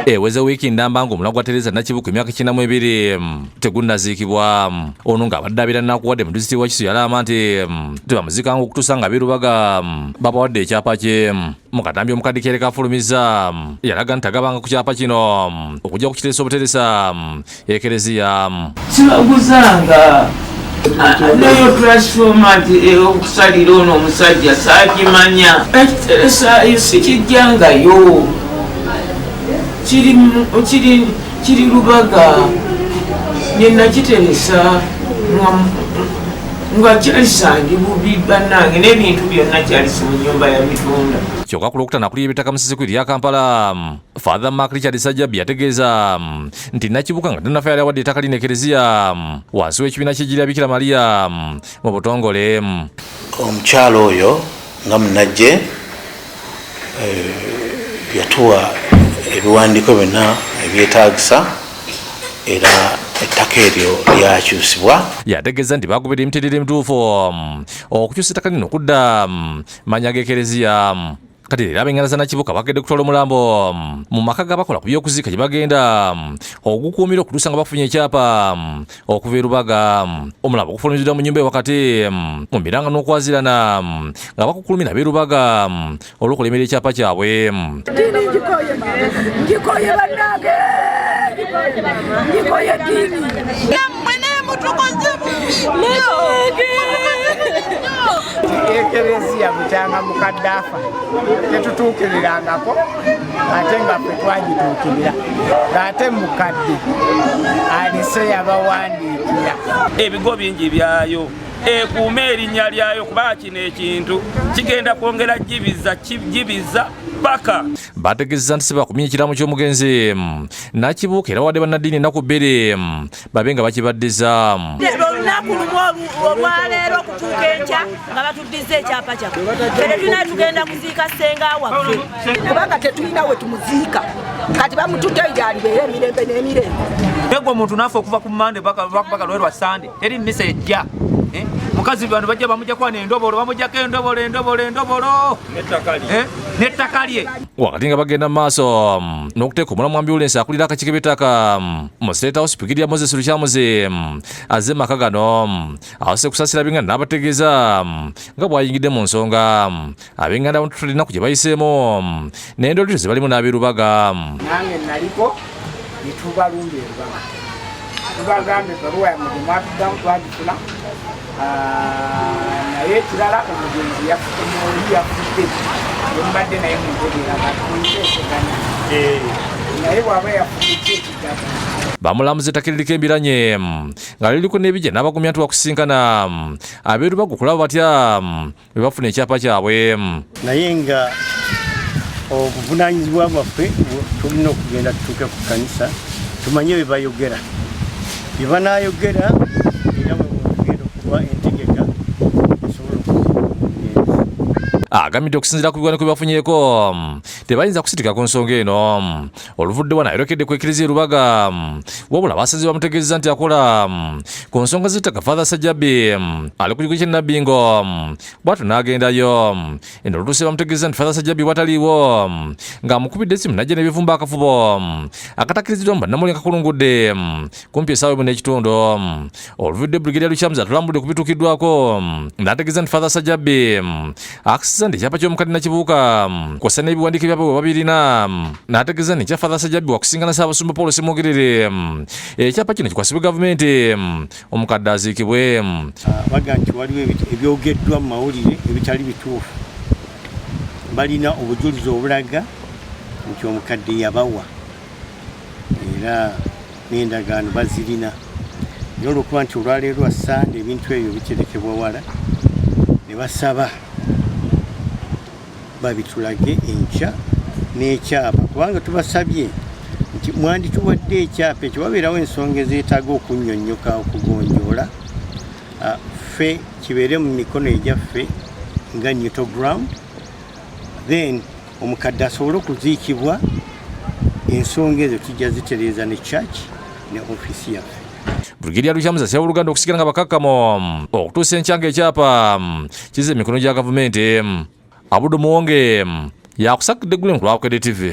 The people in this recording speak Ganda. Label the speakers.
Speaker 1: Eweze wiiki ndamba ng'omulambo gwa Tereza Nakibuuka emyaka 42 tegunnaziikibwa. Ono ng'abadde abeera Nakuwadde mu disitulikiti Wakiso yalaama nti tebamuziikanga okutuusa nga ab'e Lubaga babawadde ekyapa kye. Mu katambi omukadde ke yaleka afulumizza yalaga nti tagabanga ku kyapa kino okujja okukiteesa obuteresa Ekereziya.
Speaker 2: Sibaguzanga nayo transforma nti okusalira ono omusajja saagimanya, ekiteresaayo sikijjangayo, kiri Lubaga nenakiteresa nga kyalisandi bubi bannange, n'ebintu byonna kyalisi mu nyumba ya bitunda.
Speaker 1: Kyokka ku Lwokutaano akulira ebyettaka mu Ssiziku erya Kampala, Father Mark Richard Sajjabbi yategeeza nti Nakibuuka nga tannafa yali awadde ettaka lino Ekereziya wansi w'ekibiina ky'Ejjiri lya Bikira Maria mu butongole.
Speaker 3: Omukyala oyo nga munnajje yatuwa ebiwandiiko byonna ebyetaagisa era ettaka eryo lyakyusibwa.
Speaker 1: Yategeeza nti bagoberera emitendera emituufu okukyusa ettaka lino okudda mannya g'Ekereziya. Kati leero ab'enganda za Nakibuuka bakedde kutwala omulambo mu maka g'abakola ku by'okuziika gye bagenda ogukuumira okutuusa nga bafunye ekyapa okuva e Lubaga. Omulambo gufulumiziddwa mu nnyumba wakati mu miranga n'okwazirana nga bakukulumira ab'e Lubaga olw'okulemera ekyapa kyabwe.
Speaker 4: Ddiini ngikoye, ngikoye bannange, ngikoye ddiini.
Speaker 5: Nammwe nemutukoze
Speaker 6: Ekereziya bukyanga mukadde afa tetutuukirirangako, ate nga ffe twagituukirira, ng'ate mukadde alise yabawandiikira.
Speaker 7: Ebigo bingi byayo ekuume erinnya lyayo, kuba kino ekintu kigenda kwongera gibiza gibiza paka.
Speaker 1: Bategeezezza nti si bakumye ekiraamo ky'omugenzi Nakibuuka era wadde bannaddiini ennaku 2 babe nga bakibaddiza.
Speaker 5: Olunaku lumu olwaleero okutuuka enkya nga batuddiza ekyapa kyaffe, ffe tetulina tugenda kuziika ssenga waffe,
Speaker 4: kubanga tetulina we tumuziika. Kati bamututte alibeere emirembe n'emirembe.
Speaker 8: Negwe omuntu naafe okuva ku Mande paka lwe lwa Sande teri mmisa ejja. Mukazi bano bajja bamujja kwana endobolo, bamujjako endobolo, endobolo, endobolo n'ettaka lye.
Speaker 1: Wakati nga bagenda mu maaso n'okuteeka omulamwa mu ambulensi, akulira akakiiko k'eby'ettaka mu State House, Brigadier Moses Lukyamuzi, azze mu maka gano awase kusaasira ab'enganda n'abategeeza nga bw'ayingidde mu nsonga ab'enganda ennaku gye bayiseemu n'endolito ze balimu n'ab'e Lubaga.
Speaker 6: Nange naliko ne tubalumba e Lubaga, tubagamba ebbaluwa yammwe gye mwatuddamu twagifuna, naye ekirala omugenzi oli yafudde emubadde naye muntegeera katuteeseganya naye bw'aba yafudde ki ekiddako.
Speaker 1: Bamulamuza ettaka eririko embiranye nga liriko n'ebijja n'abagumya nti wakusinkana ab'e Lubaga okulaba batya bwe bafuna ekyapa kyabwe.
Speaker 9: Naye nga obuvunaanyizibwa bwaffe tulina okugenda tutuuke ku kkanisa tumanye bye bayogera, bye banaayogera, era bwe tugenda okuba entegeka esobola okuziika omugenzi.
Speaker 1: Agambye nti okusinziira ku biwandiiko bye bafunyeeko tebayinza kusitika ku nsonga eno. Oluvudde wano ayolekedde ku Ekereziya e Lubaga, wabula abasenze bamutegeezezza nti akola ku nsonga z'ettaka Father Sajjabi ali ku kigo ky'e Nabbingo, bw'atyo n'agendayo. Eno olutuuse bamutegeezezza nti Father Sajjabi bw'ataliiwo ng'amukubidde essimu n'ajja n'ebivumba akafubo akatakkiriziddwa mu bannamawulire kakulungudde kumpi essaawa 1 n'ekitundu. Oluvudde Brigadier Lukyamuzi atulambudde ku bituukiddwako n'ategeeza nti Father Sajjabi akisiza nti ekyapa ky'omukadde Nakibuuka kw'ossa n'ebiwandiiko ebyabwe bwe babirina, n'ategeeza nti ekya Father Sajjabi wakusingana Ssaabasumba Paul Ssemwogerere ekyapa kino kikwasibwe gavumenti omukadde aziikibwe.
Speaker 9: Baga nti waliwo ebyogeddwa mu mawulire ebitali bituufu, balina obujulizi obulaga nti omukadde yabawa era n'endagaano bazirina, naye olwokuba nti olwaleero lwa Sande ebintu ebyo biterekebwa wala, ne basaba babitulage enkya n'ekyapa, kubanga tubasabye nti mwandituwadde ekyapa ekyo, wabeerawo ensonga ezeetaaga okunnyonnyoka okugonjoola, ffe kibeere mu mikono egyaffe nga neutral ground, then omukadde asobole okuziikibwa. Ensonga ezo tujja zitereeza ne church ne ofiisi yaffe.
Speaker 1: Brigadier Lukyamuzi asaba Oluganda okusigala nga bakakkamu okutuusa enkya ng'ekyapa kizza emikono gya gavumenti. Abudu Muwonge yakusakidde eggulire ku lwa Bukedde TV.